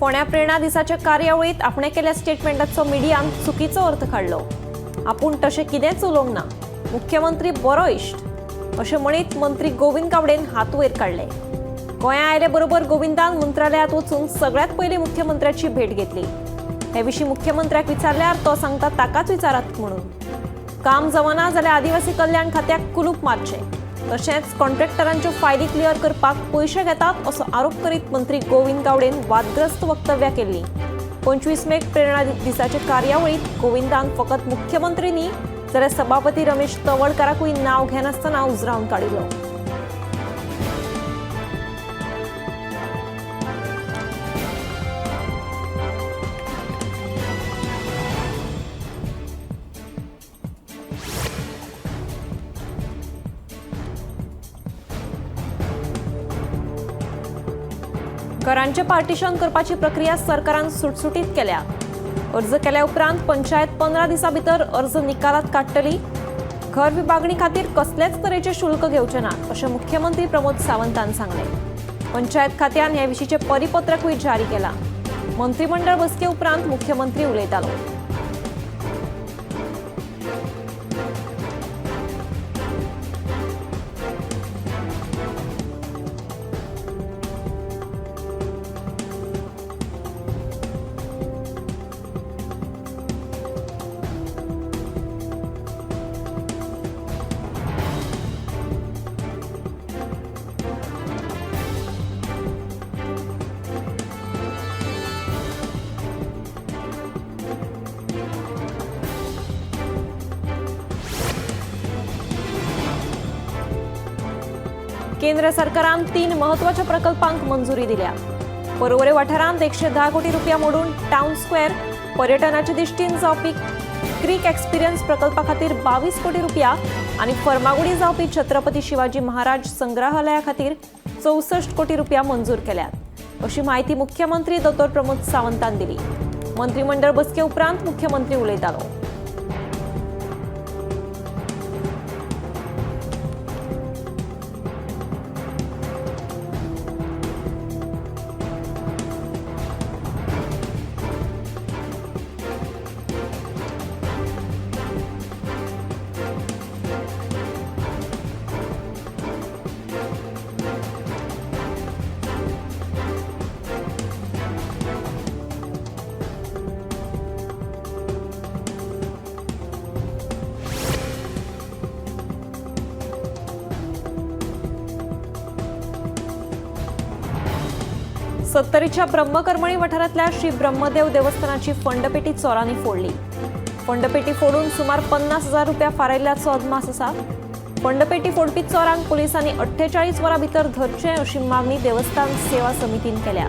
फोंड्या प्रेरणा दिसाच्या कार्यावळीत आपणे केल्या स्टेटमेंटाचो मिडियान चुकीचो अर्थ काडलो. आपूण तशें कितेंच उलोवंक ना, मुख्यमंत्री बरो इश्ट अशें म्हणीत मंत्री गोविंद गावडेन हात वयर काडले. गोंया आयले बरोबर गोविंदान मंत्रालयात वचून सगळ्यात पयलीं मुख्यमंत्र्याची भेट घेतली. हे विशीं मुख्यमंत्र्याक विचारल्यार तो सांगता ताकाच विचारात म्हणून. काम जमना जाल्यार आदिवासी कल्याण खात्याक कुलूप मारचें, तशेंच कॉन्ट्रॅक्टरांच्यो फायली क्लियर करपाक पयशे घेतात असो आरोप करीत मंत्री गोविंद गावडेन वादग्रस्त वक्तव्यां केल्लीं. 25 मेक प्रेरणा दिसाचे कार्यावळीत गोविंदान फकत मुख्यमंत्री न्ही जाल्यार सभापती रमेश तवडकाराकूय नांव घेनासतना उजरावन काडिल्लो. घरांचे पार्टिशन करपाची प्रक्रिया सरकारान सुटसुटीत केल्या. अर्ज केल्या उपरांत पंचायत 15 दिसां भितर अर्ज निकालात काडटली. घर विभागणी खातीर कसलेच तरेचे शुल्क घेवचे ना अशें मुख्यमंत्री प्रमोद सावंतान सांगलें. पंचायत खात्यान हे विशींचें परिपत्रकूय जारी केलां. मंत्रीमंडळ बसके उपरांत मुख्यमंत्री उलयतालो. केंद्र सरकारान 3 महत्वाच्या प्रकल्पांक मंजुरी दिल्या. पर्वरे वाठारांत 110 कोटी रुपया मोडून टावन स्क्वेअर पर्यटनाचे दृष्टीन जावपी क्रीक एक्सपिरियन्स प्रकल्पा खातीर 22 कोटी रुपया आनी फर्मागुडी जावपी छत्रपती शिवाजी महाराज संग्रहालया खातीर 64 कोटी रुपया मंजूर केल्यात अशी म्हायती मुख्यमंत्री दोतोर प्रमोद सावंतान दिली. मंत्रीमंडळ बसके उपरांत मुख्यमंत्री उलयतालो. सत्तरीच्या ब्रह्मकर्मणी वाठारांतल्या श्री ब्रह्मदेव देवस्थानाची फंडपेटी चोरांनी फोडली. फंडपेटी फोडून सुमार 50,000 रुपया फारायल्ल्याचो अदमास आसा. फंडपेटी फोडपी चोरांक पुलिसांनी 48 वरां भितर धरचें अशी मागणी देवस्थान सेवा समितीन केल्या.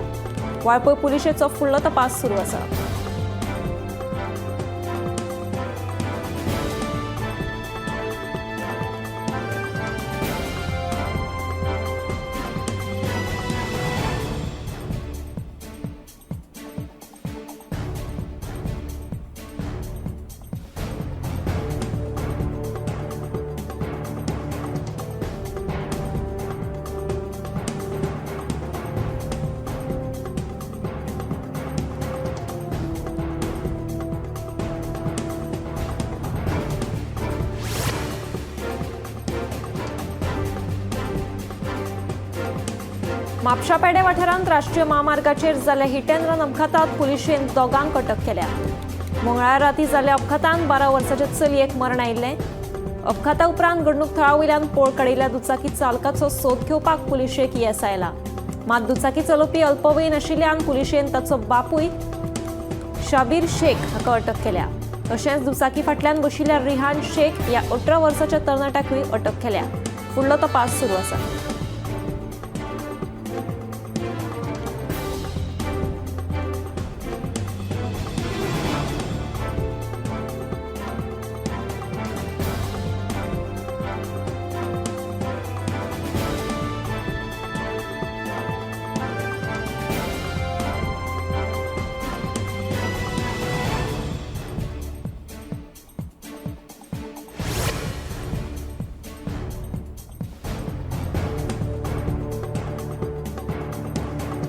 वाळपय पुलिशेचो फुडलो तपास सुरू आसा. म्हापशा पेडे वाठारांत राष्ट्रीय म्हामार्गाचेर जाल्ल्या हिट अँड रन अपघातात पुलिशेन दोगांक अटक केल्या. मंगळारा राती जाल्ल्या अपघातान 12 वर्साचे चलयेक मरण आयिल्लें. अपघाता उपरांत घडणूक थळा वयल्यान पळ काडिल्ल्या दुचाकी चालकाचो सोद घेवपाक पुलिशेक येस आयला. मात दुचाकी चलोवपी अल्पवयीन आशिल्ल्यान पुलिशेन ताचो बापूय शाबीर शेख हाका अटक केल्या. तशेंच दुचाकी फाटल्यान बशिल्ल्या रिहान शेख ह्या 18 वर्साच्या तरणाट्याकूय अटक केल्या. फुडलो तपास सुरू आसा.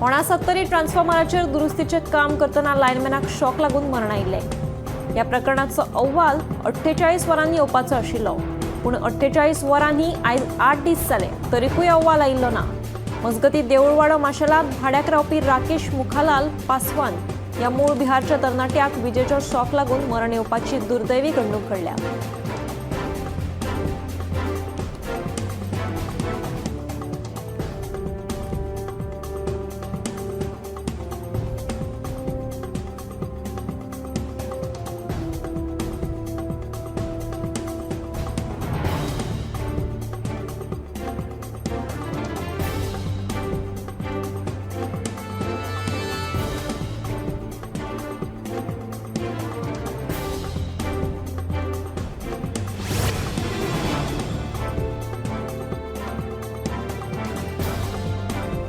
होणा सत्तरी ट्रान्सफॉर्मराचेर दुरुस्तीचें काम करतना लायनमॅनाक शॉक लागून मरण आयिल्लें. ह्या प्रकरणाचो अहवाल 48 वरांनी येवपाचो आशिल्लो, पूण 48 वरांनी आयज 8 दीस जाले तरीकूय अहवाल आयिल्लो ना. मजगतीं देऊळवाडो माशेलांत भाड्याक रावपी राकेश मुखालाल पासवान ह्या मूळ बिहारच्या तरणाट्याक विजेचो शॉक लागून मरण येवपाची दुर्दैवी घडणूक घडल्या.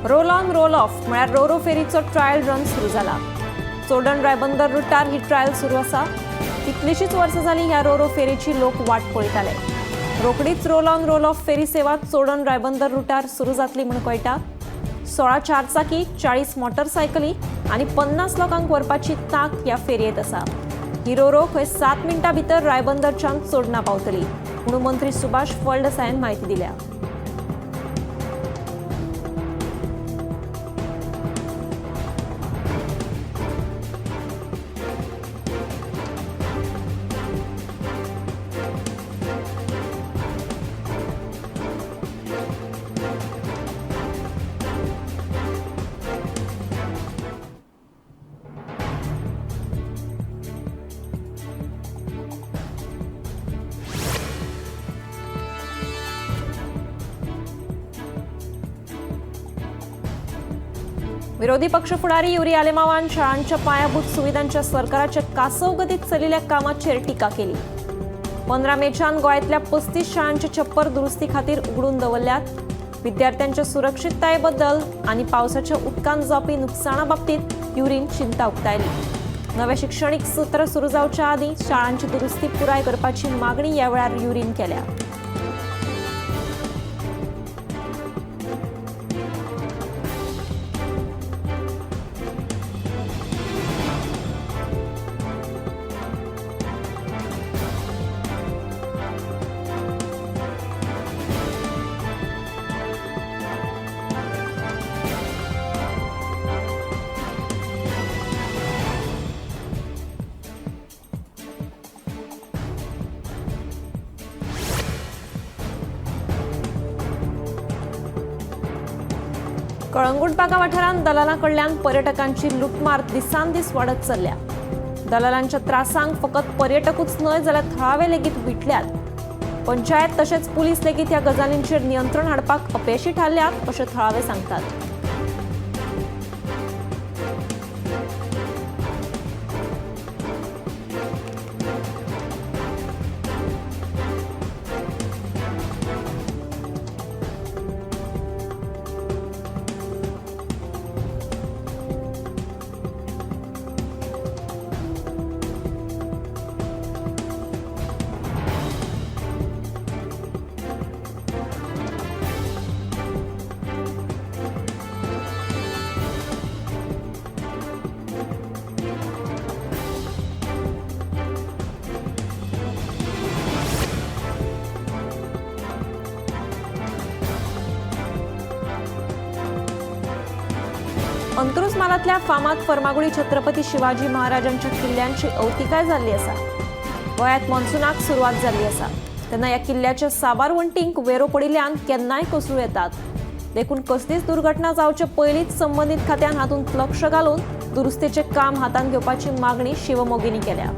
रोल ऑन रोल ऑफ म्हळ्यार रोरो फेरीचो ट्रायल रन सुरू जाला. चोडण रायबंदर रुटार ही ट्रायल सुरू आसा. कितलीशीच वर्सां जालीं ह्या रोरो फेरीची लोक वाट पळयताले. रोखडीच roll on roll off ferry सेवा चोडण रायबंदर रुटार सुरू जातली म्हूण कळटा. 16 चारचाकी, 40 मोटरसायकली आनी 50 लोकांक व्हरपाची तांक ह्या फेरयेंत आसा. ही रोरो खंय 7 मिनटां भितर रायबंदरच्यान चोडणा पावतली म्हणून मंत्री सुभाष फळदेसायान म्हायती दिल्या. विरोधी पक्ष फुडारी युरी आलेमावान शाळांच्या पायाभूत सुविधांच्या सरकाराच्या कासवगतीत चलिल्ल्या कामाचेर टिका केली. 15 मेच्यान गोंयांतल्या 35 शाळांचे छप्पर दुरुस्ती खातीर उगडून दवरल्यात. विद्यार्थ्यांच्या सुरक्षिततायेबद्दल आनी पावसाच्या उदकान जावपी नुकसाणा बाबतींत युरीन चिंता उक्तायली. नवें शिक्षणीक सत्र सुरू जावच्या आदीं शाळांची दुरुस्ती पुराय करपाची मागणी ह्या वेळार युरीन केल्या. कळंगूट बागा वाठारांत दलालां कडल्यान पर्यटकांची लुटमार दिसान दीस वाडत चल्ल्या. दलालांच्या त्रासांक फकत पर्यटकूच न्हय जाल्यार थळावे लेगीत विटल्यात. पंचायत तशेंच पुलीस लेगीत ह्या गजालींचेर नियंत्रण हाडपाक अपेशी थारल्यात अशें थळावे सांगतात. अंत्रुज म्हालांतल्या फामाद फर्मागुडी छत्रपती शिवाजी महाराजांच्या किल्ल्यांची अवतिकाय जाल्ली आसा. गोंयांत मॉन्सुनाक सुरवात जाल्ली आसा तेन्ना ह्या किल्ल्याच्या साबार वण्टींक वेरो पडिल्ल्यान केन्नाय कोसळूं येतात. देखून कसलीच दुर्घटना जावचे पयलींच संबंदीत खात्यान हातूंत लक्ष घालून दुरुस्तेचें काम हातांत घेवपाची मागणी शिवमोगींनी केल्या.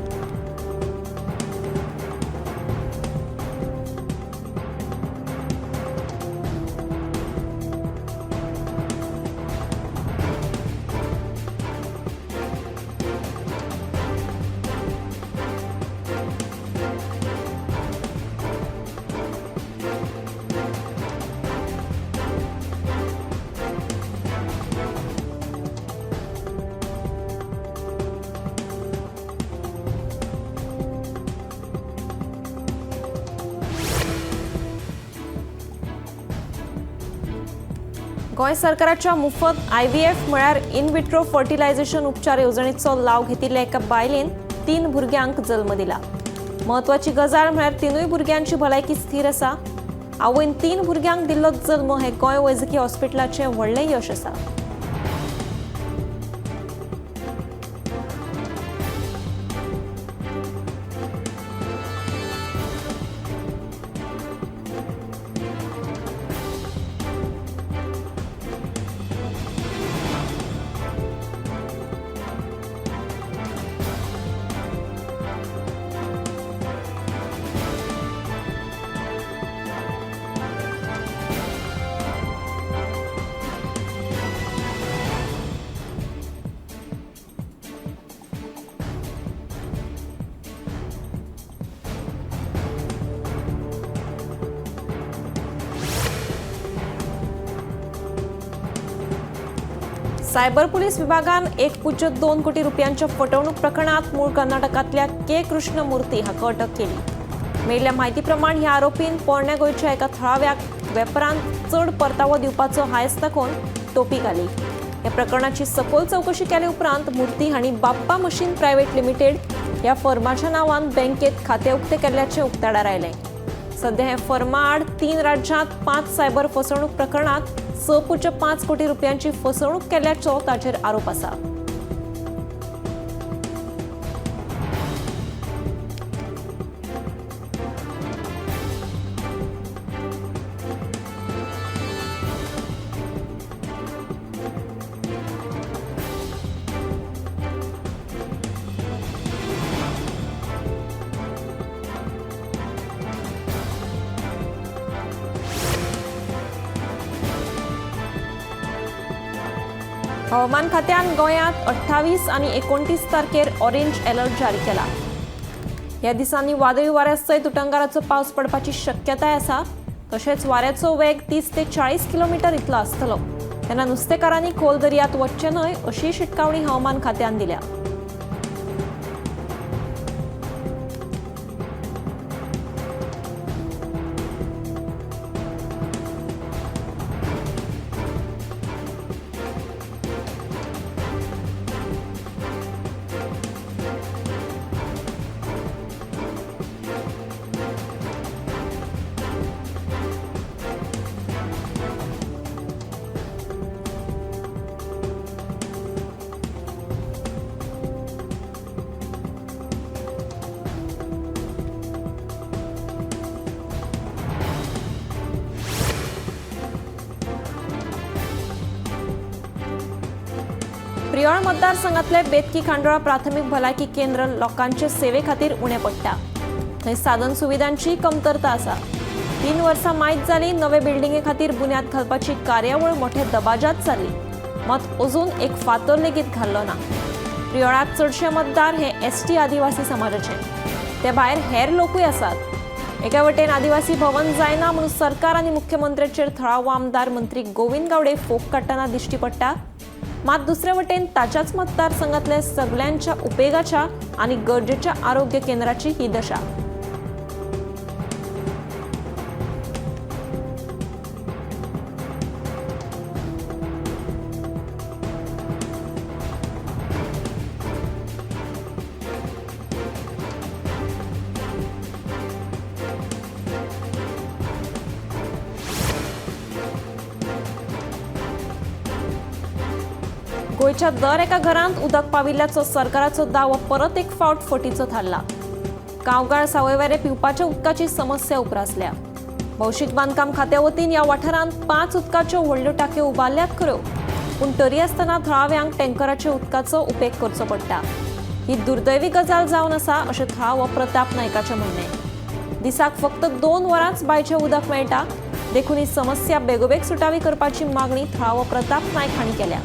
गोंय सरकाराच्या मुफत आयव्हीएफ म्हळ्यार इन विट्रो फर्टिलायझेशन उपचार येवजणेचो लाव घेतिल्ल्या एका बायलेन 3 भुरग्यांक जल्म दिला। म्हत्वाची गजाल म्हळ्यार 3 भुरग्यांची भलायकी स्थिर आसा। आवयन 3 भुरग्यांक दिल्लो जल्म हे गोंय वैजकी हॉस्पिटलाचें व्हडलें यश आसा। सायबर पुलीस विभागान 1.2 कोटी रुपयांच्या फटवणूक प्रकरणात मूळ कर्नाटकांतल्या के कृष्णमूर्ती हाका अटक केली। मेळिल्ल्या म्हायती प्रमाण ह्या आरोपीन पोरण्या गोंयच्या एका थळाव्याक वेपारांत चड परतावो दिवपाचो हांयस दाखोवन टोपी घाली। ह्या प्रकरणाची सखोल चवकशी केले उपरांत मूर्ती हांणी बाप्पा मशीन प्रायव्हेट लिमिटेड ह्या फर्माच्या नांवान बँकेत खातें उक्तें केल्ल्याचें उक्ताडार आयलें। सध्या हे फर्मा आड 3 राज्यांत 5 सायबर फसवणूक प्रकरणात 6.5 कोटी रुपयांची फसवणूक केल्ल्याचो ताचेर आरोप आसा। हवामान खात्यान गोंयांत 28 आनी 29 तारखेर ऑरेंज अलर्ट जारी केला। ह्या दिसांनी वादळी वाऱ्या सयत उटंगाराचो पावस पडपाची शक्यताय आसा। तशेंच वाऱ्याचो वेग 30 ते 40 किलोमिटर इतलो आसतलो। तेन्ना नुस्तेकारांनी खोल दर्यांत वचचें न्हय अशी शिटकावणी हवामान खात्यान दिल्या। प्रियोळ मतदारसंघातले बेतकी खांडोळा प्राथमिक भलायकी केंद्र लोकांचे सेवे खातीर उणें पडटा। थंय साधन सुविधांची कमतरता आसा। 3 वर्सां मायत जाली नवे बिल्डिंगे खातीर बुन्याद घालपाची कार्यावळ मोठ्या दबाज्यात जाली, मात अजून एक फातर लेगीत घाल्लो ना। प्रियोळांत चडशे मतदार हे एसटी आदिवासी समाजाचे, ते भायर हेर लोकूय आसात। एका वटेन आदिवासी भवन जायना म्हणून सरकार आनी मुख्यमंत्र्याचेर थळावो आमदार मंत्री गोविंद गावडे फोग काडटना दिश्टी पडटा, मात दुसरे वटेन ताच्याच मतदारसंघातल्या सगळ्यांच्या उपेगाच्या आणि गरजेच्या आरोग्य केंद्राची ही दशा। गोंयच्या दर एका घरांत उदक पाविल्ल्याचो सरकाराचो दावो परत एक फावट फटीचो थारला। गांवगाळ सावयवेरे पिवपाच्या उदकाची समस्या उप्रासल्या। भौशीक बांदकाम खात्या वतीन ह्या वाठारांत 5 उदकाच्यो व्हडल्यो टाकयो उबारल्यात खऱ्यो, पूण तरी आसतना थळाव्यांक टँकराच्या उदकाचो उपेग करचो पडटा। ही दुर्दैवी गजाल जावन आसा अशें थळावो प्रताप नायकाचें म्हणणें। दिसाक फक्त 2 वरांच बांयचें उदक मेळटा, देखून ही समस्या बेगोबेग सुटावी करपाची मागणी थळावो प्रताप नायक हांणी केल्या।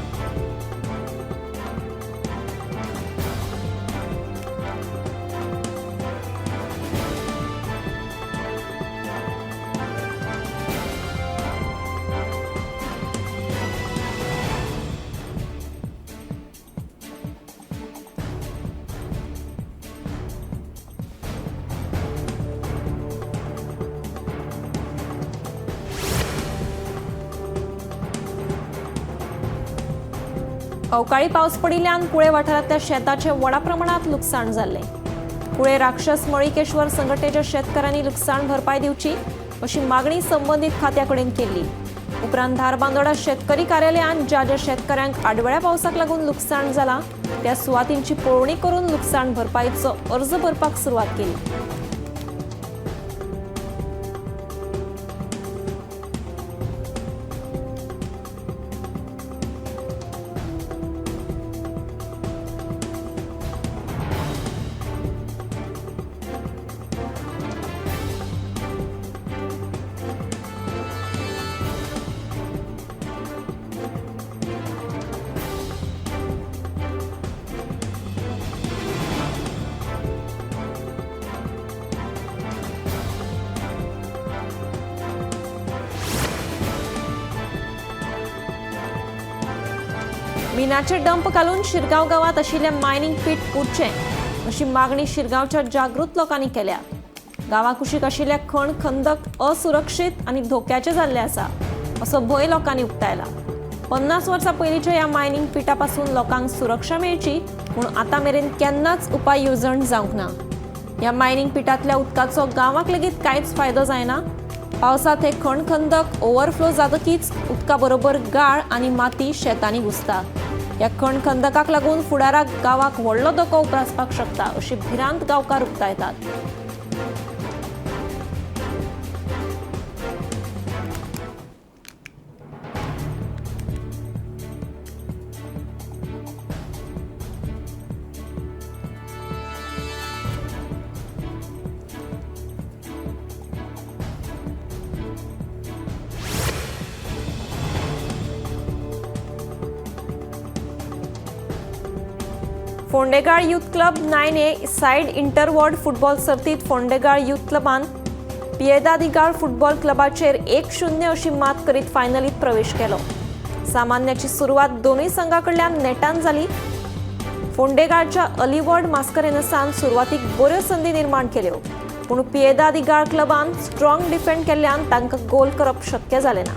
अवकाळी पावस पडिल्ल्यान कुळे वाठारांतल्या शेताचें व्हडा प्रमाणांत लुकसाण जाल्लें. कुळे राक्षस मळिकेश्वर संघटनेच्या शेतकऱ्यांनी लुकसाण भरपाय दिवची अशी मागणी संबंदीत खात्या कडेन केल्ली. उपरांत धारबांदोडा शेतकरी कार्यालयान ज्या ज्या शेतकऱ्यांक आडवेळ्या पावसाक लागून लुकसाण जाला त्या सुवातींची पळोवणी करून लुकसाण भरपायेचो अर्ज भरपाक सुरवात केली. मिनाचे डंप घालून शिरगांव गांवांत आशिल्लें मायनिंग पीट पुरचें अशी मागणी शिरगांवच्या जागृत लोकांनी केल्या. गांवा कुशीक आशिल्ले खण खंदक असुरक्षीत आनी धोक्याचे जाल्ले आसा असो भंय लोकांनी उक्तायला. 50 वर्सां पयलींच्या ह्या मायनिंग पिठा पासून लोकांक सुरक्षा मेळची पूण आतां मेरेन केन्नाच उपाय येवजण जावंक ना. ह्या मायनिंग पिठांतल्या उदकाचो गांवाक लेगीत कांयच फायदो जायना. पावसांत हे खण खंदक ओवरफ्लो जातकीच उदका बरोबर गाळ आनी माती शेतांनी घुसता. ह्या खण खंदकाक लागून फुडाराक गांवाक व्हडलो धोको उप्रासपाक शकता अशी भिरांत गांवकार उक्तायतात. Fondegal youth club 9A side interward football सर्तीत फोंडेगाळ यूथ क्लबान पियेदादिगाळ फुटबॉल क्लबाचेर 1-0 अशी मात करीत फायनलीत प्रवेश केलो. सामान्याची सुरवात दोनूय संघा कडल्यान नेटान जाली. फोंडेगाळच्या अलिवर्ड मास्करेनसान सुरवातीक बऱ्यो संदी निर्माण केल्यो पूण पियेदादिगाळ क्लबान स्ट्रॉंग डिफेंड केल्ल्यान तांकां गोल करप शक्य जालें ना.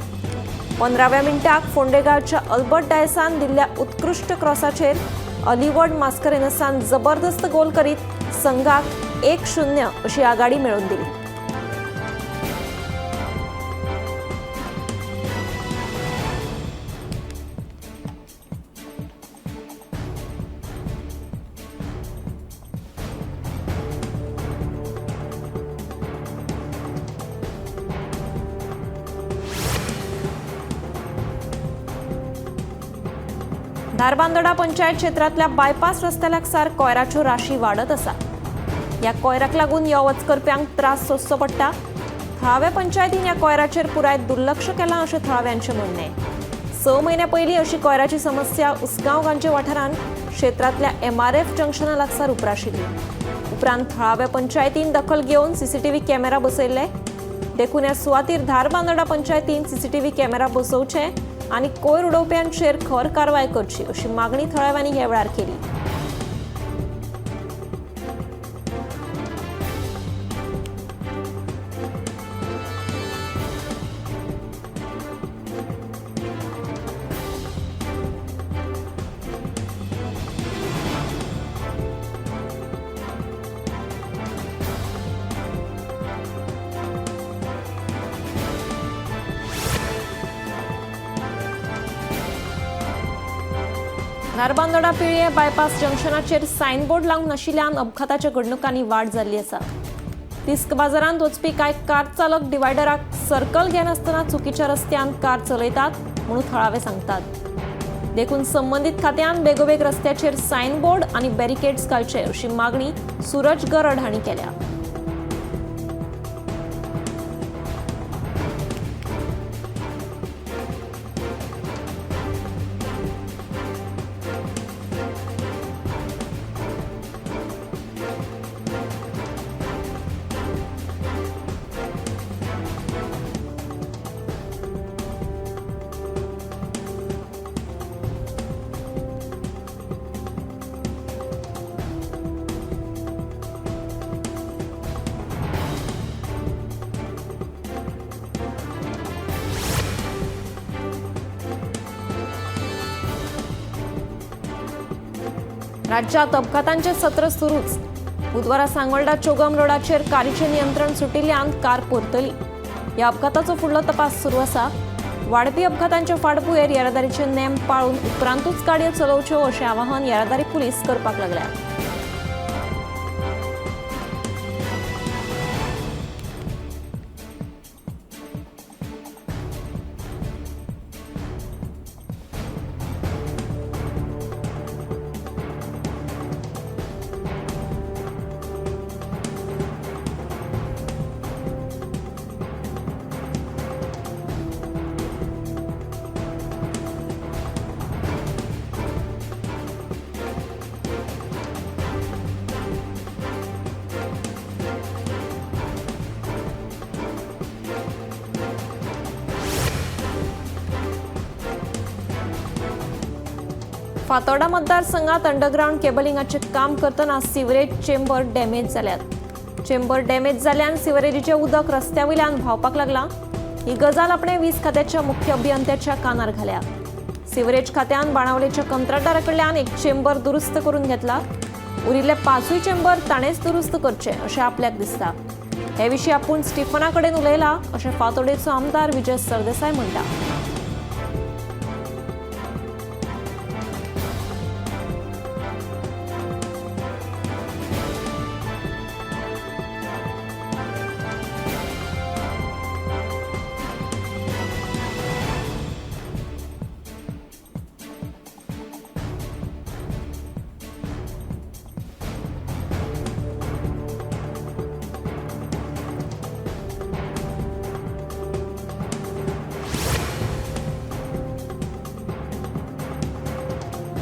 15व्या मिनटाक फोंडेगाळच्या अल्बर्ट डायसान दिल्ल्या उत्कृश्ट क्रॉसाचेर अलिवर्ड मास्करेनसान जबरदस्त गोल करीत संघाक 1-0 अशी आघाडी मेळोवन दिली. धारबांदोडा पंचायत क्षेत्रांतल्या बायपास रस्त्या लागसार कोयराच्यो राशी वाडत आसा. ह्या कोयराक लागून यो वच करप्यांक त्रास सोंसचो पडटा. थळाव्या पंचायतीन ह्या कोयराचेर पुराय दुर्लक्ष केलां अशें थळाव्यांचें म्हणणें. 6 म्हयन्या पयलीं अशी कोयराची समस्या उसगांव गांजे वाठारांत क्षेत्रांतल्या MRF जंक्शना लागसार उप्राशिल्ली. उपरांत थळाव्या पंचायतीन दखल घेवन CCTV camera बसयल्ले. देखून ह्या सुवातीर धारबांदोडा पंचायतीन CCTV camera बसोवचे आनी कोयर उडोवप्यांचेर खर कारवाय करची अशी मागणी थळाव्यांनी ह्या वेळार केली. धारबांदोडा पिळये बायपास जंक्शनाचेर सायनबोर्ड लावंक नाशिल्ल्यान अपघाताच्या घडणुकांनी वाड जाल्ली आसा. तिस्क बाजारांत वचपी कांय कार चालक डिवायडराक सर्कल घेनासतना चुकीच्या रस्त्यान कार चलयतात म्हणून थळावे सांगतात. देखून संबंदीत खात्यान बेगोबेग रस्त्याचेर सायनबोर्ड आनी बॅरिकेड्स घालचे अशी मागणी सूरज गरड हांणी केल्या. राज्यात अपघातांचे सत्र सुरूच. बुधवारा सांगोल्डा चोगम रोडाचेर कारीचें नियंत्रण सुटिल्ल्यान कार परतली. ह्या अपघाताचो फुडलो तपास सुरू आसा. वाडपी अपघातांचे फाटभुंयेर येरादारीचे नेम पाळून उपरांतूच गाडयो चलोवच्यो अशें आवाहन येरादारी पुलीस करपाक लागल्या. फातोर्डा मतदारसंघात अंडरग्रावंड केबलिंगाचें काम करतना सिवरेज चेंबर डॅमेज जाल्यात. चेंबर डॅमेज जाल्ल्यान सिवरेजीचें उदक रस्त्या वयल्यान व्हांवपाक लागलां. ही गजाल आपणें वीज खात्याच्या मुख्य अभियंत्याच्या कानार घाल्या. सिवरेज खात्यान बाणावलेच्या कंत्राटदारा कडल्यान एक चेंबर दुरुस्त करून घेतला. उरिल्ले 5 चेंबर ताणेंच दुरुस्त करचे अशें आपल्याक दिसता. हे विशीं आपूण स्टिफना कडेन उलयला अशें फातोर्डेचो आमदार विजय सरदेसाय म्हणटा.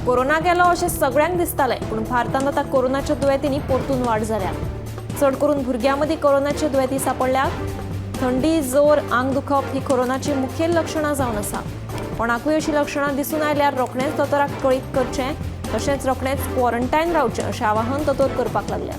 कोरोना गेलो अशें सगळ्यांक दिसतालें, पूण भारतांत आतां कोरोनाच्या दुयेंतींनी परतून वाड जाल्या. चड करून भुरग्यां मदीं कोरोनाचे दुयेंती सांपडल्यात. थंडी, जोर, आंग दुखप ही कोरोनाची मुखेल लक्षणां जावन आसा. कोणाकूय अशीं लक्षणां दिसून आयल्यार रोखडेंच दोतोराक कळीत करचें, तशेंच रोखडेंच क्वॉरंटायन रावचें अशें आवाहन दोतोर करपाक लागल्या.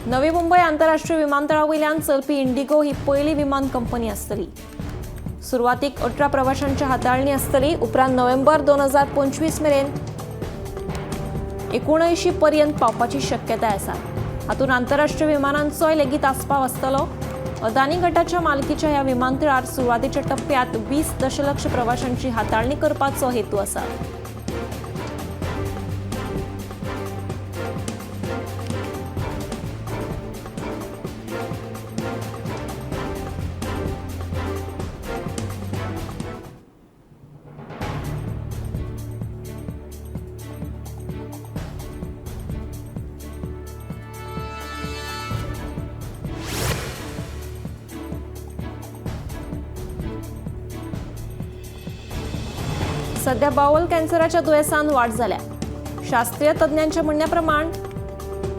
नवी मुंबय आंतरराष्ट्रीय विमानतळा वयल्यान चलपी इंडिगो ही पयली विमान कंपनी आसतली. सुरवातीक 18 प्रवाशांची हाताळणी आसतली. उपरांत नोव्हेंबर 2025 मेरेन 79 पर्यंत पावपाची शक्यताय आसा. हातूंत आंतरराष्ट्रीय विमानांचोय लेगीत आस्पाव आसतलो. अदानी गटाच्या मालकीच्या ह्या विमानतळार सुरवातीच्या टप्प्यांत 20 दशलक्ष प्रवाशांची हाताळणी करपाचो हेतू आसा. सध्या बावल कॅन्सराच्या दुयेंसान वाड जाल्या. शास्त्रीय तज्ञांच्या म्हणण्या प्रमाण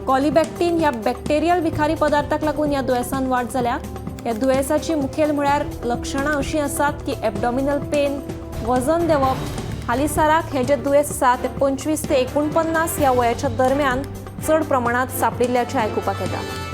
कॉलिबॅक्टीन ह्या बॅक्टेरियल विखारी पदार्थाक लागून ह्या दुयेंसान वाड जाल्या. ह्या दुयेंसाची मुखेल म्हळ्यार लक्षणां अशीं आसात की एबडॉमिनल पेन, वजन देंवप. हालींसाराक हे जे दुयेंस आसा ते 25 ते 49 ह्या वयाच्या दरम्यान चड प्रमाणांत सांपडिल्ल्याचें आयकुपाक येता.